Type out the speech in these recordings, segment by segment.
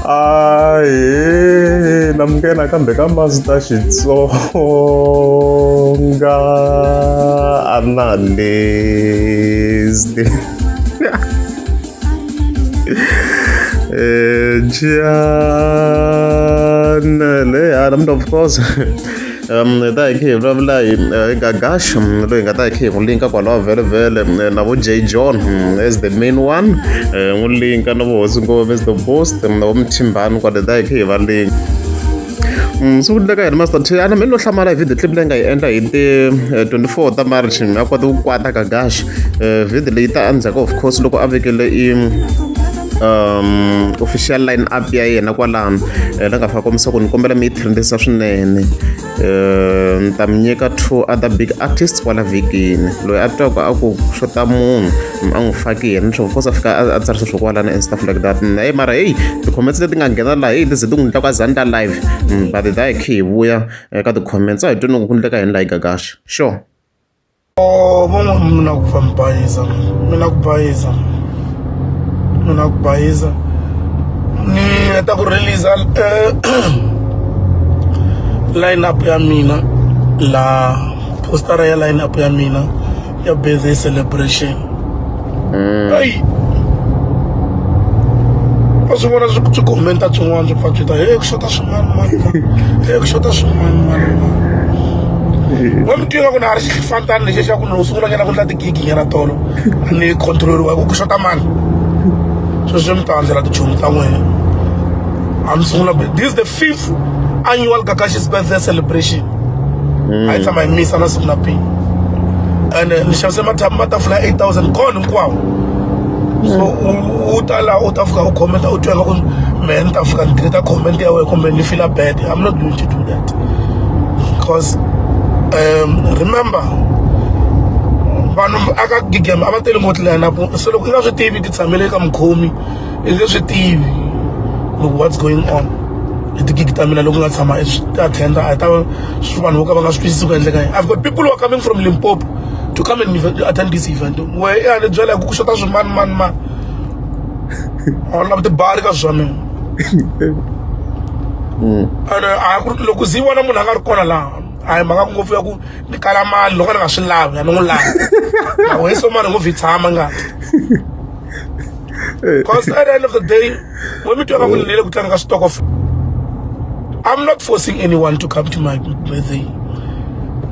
Ahee namukela nakambe ka Master Xitsonga Analyst. Channel ya namuntlha of course hi ta hi kha hi vulavula hi Gagash loyi hi nga ta hi kha hi n'wi linka kwalaho vhele vhele na vo J John as the main one n'wi linka na vo Hosi Ngove as the post na vo Mthimbani kwale hi ta hi kha hi va linka. Swi ku endleka yini Master T a na mina no hlamala hi video clip leyi nga yi endla hi ti 24 ta March a kota ku kwata Gagash video leyi ta endzhaku of course loko a vekele i official line up ya yena kwalano la nga fika kombisa ku ni kombela mi yi trendisa swinene ni ta mi nyika two other big artists kwala vhikini loyi a twaka a ku xota munhu a n'wi faki yena leswaku of course a fika a tsarisa swo kwalano and stuff like that hey mara hey ti-comments leti nga nghena laha hey ti ze ti n'wi endla ku a za ndla live but hi ta hi khe hi vuya eka ti-comments a hi tweni ku endleka yini laha hi Gagash sure. Oh, van'wana mi na ku fa mi bayiza mi na ku bayiza mi na ku bayiza ni heta ku release line up ya mina la postara ya line up ya mina ya birthday celebration ayi wa swi vona swi swi commenta swin'wana swi pfa swi ta he ku xota swin'wana mani he ku xota swin'wana mani wa mi tiva ku na ha ri xifantani lexi xa ku ni sungula nyana ku ndla tigigi nyana tolo a ni control-iwa hi ku ku xota mani sweswi mi ta handzela tichomi ta n'wina a mi sungula this is the fifth annual Gagash's birthday celebration a yi tshama hi misa na siku na pini and ni xavise matafula ya 8000 kona hinkwawo so u ta laha u ta fika u commenta u twa nga ku mehe ni ta fika ni delete comment ya wena kumbe ni feel bad. I'm not going to do that because remember vanhu aka gigema a va tele ngopfu line up so loko i nga swi tivi ti tshamele ka mukhomi i nge swi tivi loko what's going on hi tigigi ta mina loko nga tshama i swi attenda a hi ta vanhu vo ka va nga swi twisisi ku endleka yini. I've got people who are coming from Limpopo to come and attend this event. We ya ni byela ku ku xota swimani mani mani a wu lavi tibari ka swa mina and a ku loko zi vona munhu a nga ri kona laha a hi mhaka ngopfu ya ku ni kala mali loko ni nga swi lavi a ni n'wi lavi na wehe so mani ngo vhi tshama ngati because at the end of the day when mi twa nga ku ni le ku tlanga ka switokofela I'm not forcing anyone to come to my birthday.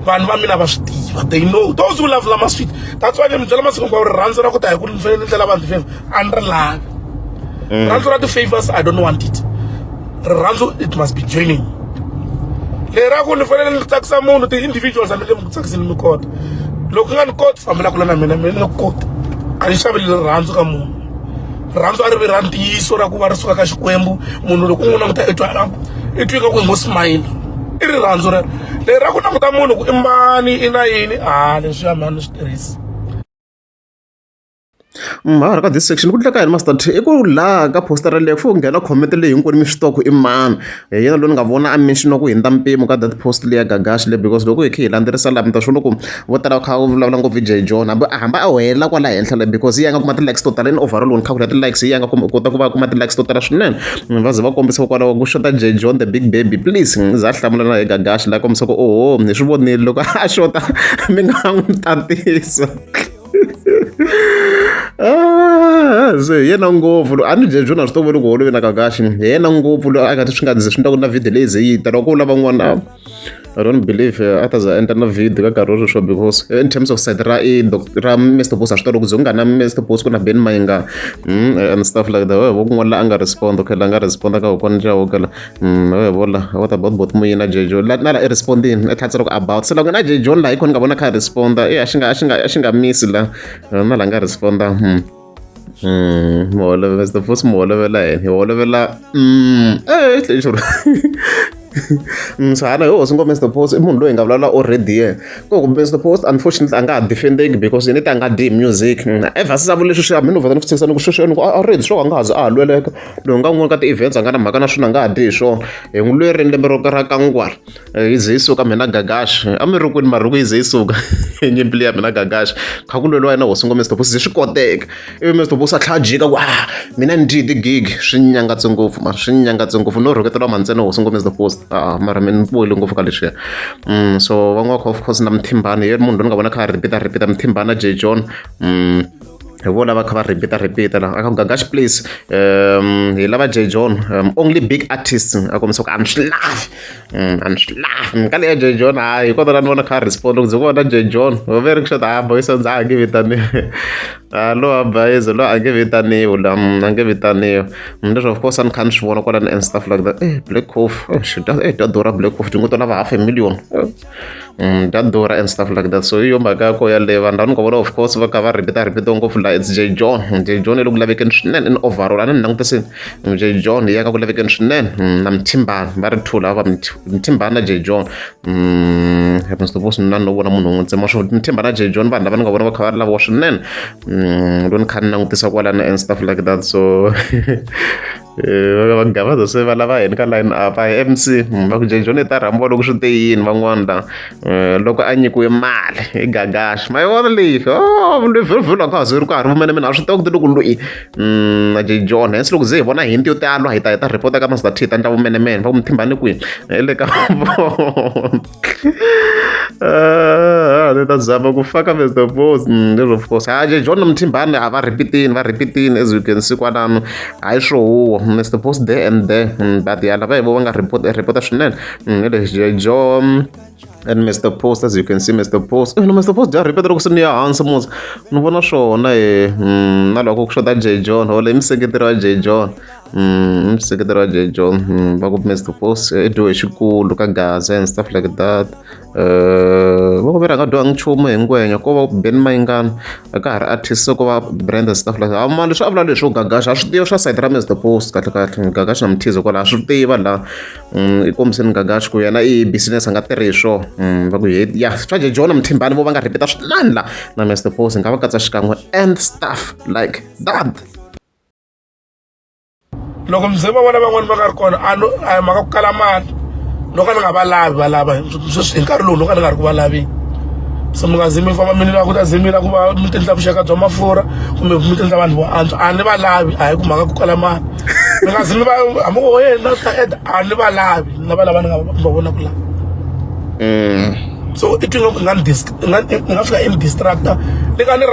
Vanhu va mina va swi tiva. They know. Those who love Lama Sweet. That's why ni mi byela masiku hinkwawo rirhandzu ra ku ta hi ku ni fanele ni ndlela vanhu ti-favor a ni ri lavi. Rirhandzu ra ti-favors I don't want it. Rirhandzu it must be genuine. Leri ra ku ni fanele ni tsakisa munhu ti-individuals a ni le ku tsakiseni mi kota. Loko u nga ni koti fambela kule na mina mina ni nga ku koti. A ni xavi rirhandzu ka munhu. Rirhandzu a ri vi ra ntiyiso ra ku va ri suka ka Xikwembu munhu loko u n'wi languta i twa i twi nga ku hi ngo smile i rirhandzu rero leri ra ku languta munhu ku i mani i na yini a leswiya mani swi tirhisi. Ha ri ka this section ku endleka yini Master T i ku laha ka poster leyi ku nghena comment leyi hinkwenu mi swi tiva ku i mani hi yena loyi ni nga vona a mention ku hundza mpimo ka that post leya Gagash le because loko hi kha hi landzelerisa laha mi ta swi vona ku vo tala va kha va vulavula ngopfu hi Jay John hambi a hamba a helela kwala henhla la because hi yena a nga kuma ti-likes to tala in overall ni calculate ti-likes hi yena a nga kuma kota ku va a kuma ti-likes to tala swinene va ze va kombisa kwalaho ku xota Jay John the big baby please za a hlamula na hi Gagash la kombisa ku oho hi swi vonile loko a xota mi nga n'wi tatisa. Ah, se hi yena ngopfu a ni Jay John a swi tiva loko holovi na Gagash hi yena ngopfu loyi a nga swi nga ze swi endla ku na video leyi ze yi ta loko ku lava n'wana I don't believe a ta za endla na video ka nkarhi wa sweswo because in terms of side ra i ra Mr Post a swi tala ku ze ku nga na Mr Post ku na Ben Mayinga and stuff like that vo kun'wana la a nga respond okay la nga respond ka kokwana Chauke la vo la what about bot muyina Jay John la na la i respondini i tlhela ku about se loko na Jay John la hi kona ni nga vona kha responda e a xi nga a xi nga a xi nga misi la na la nga responda Muholovela Mr Post muholovela yini hi holovela eh So hana hi hosi ngo Mr Post i munhu loyi hi nga vulavula already yena ko ku Mr Post unfortunately a nga ha defendeki because yena ta nga dyi music ever since a vule sweswiya mina vheta ni ku tshikisa ni ku sweswi ni ku already swo a nga ha zi a ha lweleka loyi nga un'wana ka ti-events a nga na mhaka na swona a nga ha dyi hi swona hi n'wi lwerini lembe ro ra kangwala yi ze yi suka mina gagash a mi ri kwini mara loko yi ze yi suka nyimpi liya mina gagash kha ku lweliwa yena hosi ngo Mr Post ze swi koteka ivi Mr Post a tlhela a jika ku ah mina ni dyi ti-gig swi nyangatse ngopfu mara swi nyangatse ngopfu no rhuketela ma ntsena hosi ngo Mr Post a mara mina ni bohile ngopfu ka leswiya so van'wana of course na Mthimbani hi yena munhu loyi ni nga vona kha a repeat-a repeat-a Mthimbani na J John hi vona va kha va repeat-a repeat-a laha aka Gagash please hi lava J John only big artists a kombisa ku a ni swi lavi a ni swi lavi ka leya J John hayi hi kota la ni vona kha a respond loko ndzi vona J John va ve ri ku xota a boyisa ndza a nge vitaniwi a lo a bayiza lo a nge vitaniwi la a nge vitaniwi leswi of course a ni kha ni swi vona kwalani and stuff like that eh black coffee eh shit eh ta durha black coffee tin'we to lava half a million ta durha and stuff like that so hi yo mhaka ya ko yaleyo vanhu lava ni nga vona of course va kha va repeat repeat ngopfu la it's J John J John i le ku lavekeni swinene in overall a ni langutisini J John ya ka ku lavekeni swinene na Mthimbani va ri two lava Mthimbani na J John happens to boss na no vona munhu un'we ntsena swo Mthimbani na J John vanhu lava ni nga vona va kha va laviwa swinene loko ni kha ni langutisa kwalano and stuff like that so va Gavaza se va lava yini ka line up a hi M_C va ku J John i ta rhambiwa loko swi te yini van'wana la loko a nyikiwe mali hi Gagash ma yi vona leyi oh vhelo a ka ha ri ka ha ri vumene mina a swi tiva ku te loko loyi na J John hence loko ze hi vona hint yo tala hi ta hi ta report ka Master T ta endla vumenemene va ku Mthimbani kwihi hi le ka vona ni ta zama ku faka Mr Post leswo of course ha J John na Mthimbani a va repeat-ini va repeat-ini as you can see kwalano hayi swo huwa Mr Post there and there but ya lava hi vo va nga report report swinene hi le J John and Mr Post as you can see Mr Post eh, no Mr Post ya repeat loko se ni ya hansi musa ni vona swona e na loko ku xota J John hole i museketeri wa J John museketeri wa J John va ku Mr Post i dyohe xikulu ka Gaza and stuff like that va ku veri a nga dyohangi nchumu hi ngwenya ko va Ben Mayengani a ka ha ri artist se ko va brand and stuff like that mani leswi a vula leswo Gagash a swi tiva swa side ra Mr Post kahle kahle Gagash na Mthizo kwala a swi tiva la i kombiseni Gagash ku yena i business a nga tirhi hi swona va ku ya swa J John na Mthimbani vo va nga repeat swinene la na Mr Post nga va katsa xikan'we and stuff like that. Loko mi ze va vona van'wani va nga ri kona a no a hi mhaka ku kala mali no ka ni nga va lavi va lava sweswi hi nkarhi lowu no ka ni nga ri ku va laveni se mi nga zi mi famba mi ni lava ku ta zi mi lava ku va mi ti endla vuxaka bya mafurha kumbe mi ti endla vanhu vo antswa a ni va lavi a hi ku mhaka ku kala mali mi nga zi mi va hambi ku yena ta ed a ni va lavi na va lava ni nga va vonaka la so i twi nga nga ni ni nga fika i ni distracta ni ka ni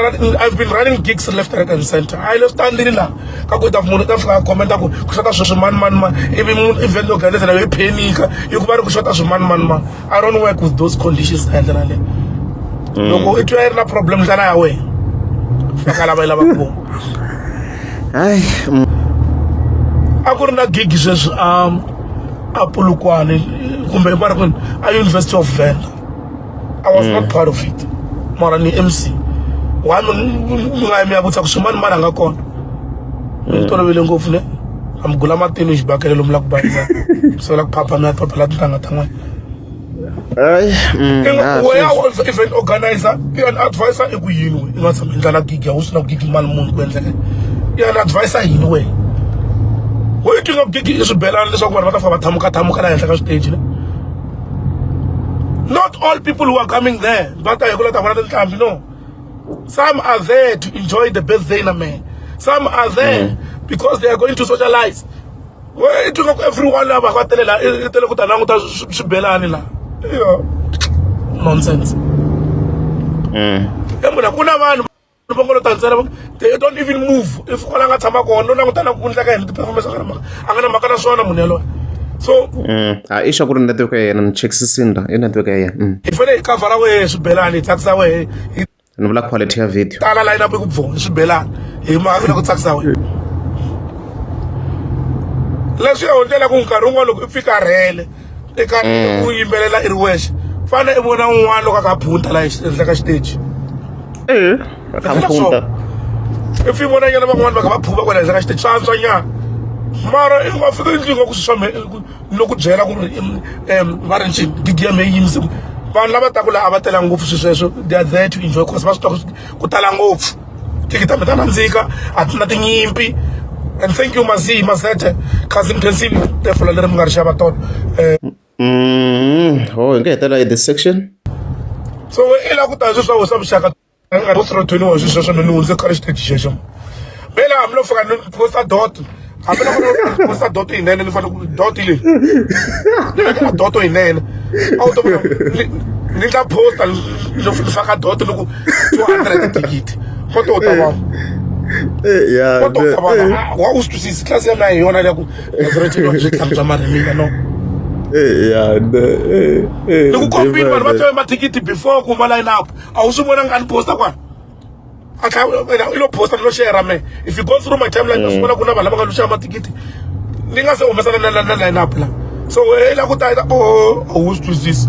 I've been running gigs left right and center a yi leswi tandini laha ka ku ta munhu ta fika a commenta ku ku xota sweswi mani mani mani ivi munhu event organizer na yo yi phenika yi ku va ri ku xota swi mani mani mani I don't work with those conditions na ndlela leyo loko i twa yi ri na problem ndlela ya wena faka lava yi lavaka vona hayi a ku ri na gig sweswi a a Polokwane kumbe va ri kwini a University of Venda I was not part of it mara ni MC why mi nga yi mi ya vutisa ku swimani mani a nga kona mi tolovele ngopfu ne a mi gula matini xibakele lomu la ku bayisa so la ku phapha mi ya phaphela tintangha ta n'wina hayi weya event organizer i an advisor i ku yini we i nga tshama endla na gig ya wu swi na ku gig mali muni ku endleka i an advisor yini we wo i twi nga ku gig i swibelani leswaku vanhu va ta fika va thamuka thamuka la henhla ka switeji ne not all people who are coming there va ta hi ku la ta vona tinqambi no some are there to enjoy the birthday na man some are there because they are going to socialize we i twi nga ku everyone lava va tele la i tele ku ta languta swibelani la yo nonsense ya munhu ku na vanhu va ngo lo ta ntsena they don't even move if kwala nga tshama kona no languta na ku endleka yini ti-performance a nga na mhaka a nga na mhaka na swona munhu yaloye so a i xa ku ri network ya yena ni chekisisini la i network ya yena hi fanele hi kavhara wehe swibelani hi tsakisa wehe hi ni vula quality ya video tala line up i ku bvo swibelani hi mhaka ku tsakisa wena leswi ya ndlela ku nkarhi wun'wana loko i fika rhele eka u yimbelela i ri wexe fane i vona un'wana loko a kha a phunta la ehenhla ka xiteji eh a phunta if i vona nyana van'wana va kha va phuva kwala henhla ka xiteji swa antswa nyana Mara i nga fika endlini nga ku swi swa me no ku byela ku ri va ri ncini gigi ya me yi yimise vanhu lava taku laha a va telanga ngopfu swi sweswo they are there to enjoy cause va swi tiva ku tala ngopfu tiki ta mi ta nandzika a ti na tinyimpi and thank you mazi mazete cousin khensile tefula leri mi nga ri xava tolo Oh, hi nga hetelela hi this section. So i lava ku ta hi sweswi swa swa vuxaka nga ri sirotweni wa sweswo ni hundze khale xiteji xexo vele hambi lo fika ni posta dot hambi loko ni posta dot yinene ni fanele ku dot leyi ni vekela dot yinene a wu to vona ni ta posta ni faka dot ni ku 200 thikithi ko to ta va ya ko to ta va wa u swi twisisi tlasi ya mina hi yona leya ku sirotweni byi tlhanu bya marhimila no ya ni ku kombile vanhu va xave mathikithi before ku va line up a wu swi vonanga a ni posta kwala a tlha i lo posta ni lo share me if you go through my timeline u swi vona ku na vanhu lava nga lo xava mathikithi ni nga se humesa na na line up la so i la ku ta o a wu swi twisisi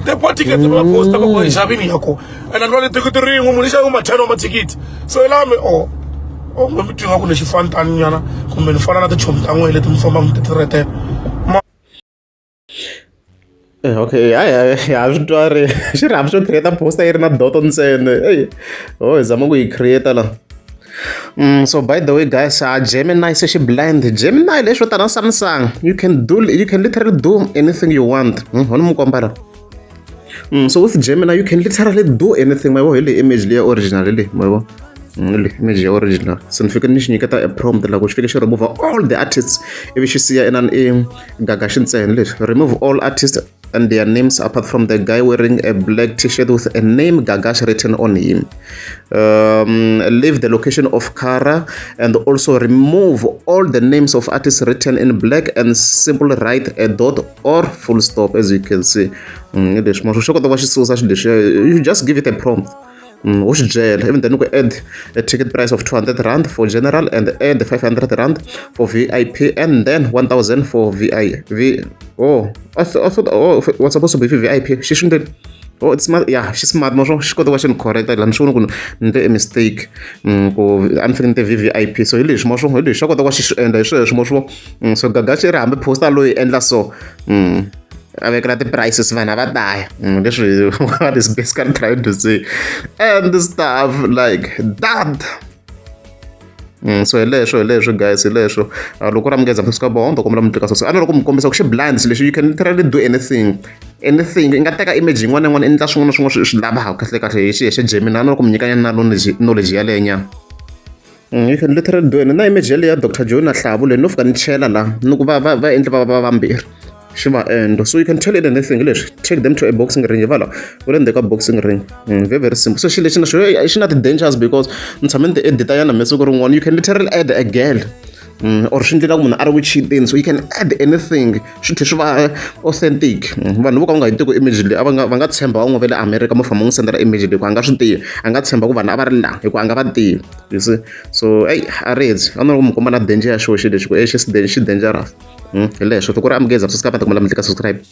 the poor tickets va posta va ku hi xavini ya ko and a ni va ni thikithi rin'we munhu i xave ma 10 wa mathikithi so i lami o o mi twi nga ku ni xifantani nyana kumbe ni fana na tichomi ta n'wehe leti mi fambaka mi ti tirhetela. Okay hayi hayi ha swi twari xi ri hambi xo create poster yi ri na doto ntsena eyi ho hi zama ku yi create la. So by the way guys, Gemini se xi blind Gemini leswo tana Samsung you can do you can literally do anything you want. Ho ni mu komba la. So with Gemini you can literally do anything ma vo hi leyi image leya original hi leyi ma vo le image ya original so ni fike ni xi nyiketa a prompt la ku xi fike xi remove all the artists ivi xi siya inani i Gagashi ntsena leswi remove all artists and their names apart from the guy wearing a black t-shirt with a name Gagash written on him. Leave the location of Kara and also remove all the names of artists written in black and simply write a dot or full stop as you can see. Leswi ma swi kota ku va xi susa xilo lexiya you just give it a prompt. Wo xi byela even then ku add a ticket price of 200 rand for general and add 500 rand for VIP and then 1000 for VI V oh I thought oh what's supposed to be VIP xi swi ndeni oh it's smart yeah xi smart mo xi kota ku va xi ni correct la ni swi vona ku ni ndle a mistake ku a ni fanele ni te VVIP so hi leswi mo swo hi leswi xa kota ku va xi swi endla hi sweswo mo swo so Gagashi ri hambi poster loyi endla so a vekela ti-prices vanhu a va taya leswi what is basically trying to say and stuff like that. So hi leswo hi leswo guys hi leswo loko ri amukeza subscribe on to kombela mi tlika so a ni loko mi kombisa ku xi blind lexi you can literally do anything anything i nga teka image yin'wana na yin'wana endla swin'wana na swin'wana swi lavaka kahle kahle hi xi Gemini a ni loko mi nyika nyana knowledge knowledge yaleyo nyana. You can literally do na image yaleyo ya Dr Joe na Hlavu leyi no fika ni chela la ni ku va va va endle va va vambirhi xi va endla so you can tell it anything leswi take them to a boxing ring vala u le ndzeni ka boxing ring very very simple so xilo lexi na xo xi na ti-dangers because ni tshame ni ti edita yana me siku rin'wana you can literally add a girl or swi endlela ku munhu a ri ku cheateni so you can add anything swi tlhela swi va authentic. Vanhu vo ka va nga yi tivi image leyi a va nga va nga tshemba van'we va le America mo famba n'wi sendela image leyi ku a nga swi tivi a nga tshemba ku vanhu a va ri la hi ku a nga va tivi you see so eyi a ri hetsi a ni ku mi komba na danger ya xo xilo lexi ku e xi xi dangerous hi leswo tiko ri amukeza subscribe ta kumela mi tlika subscribe.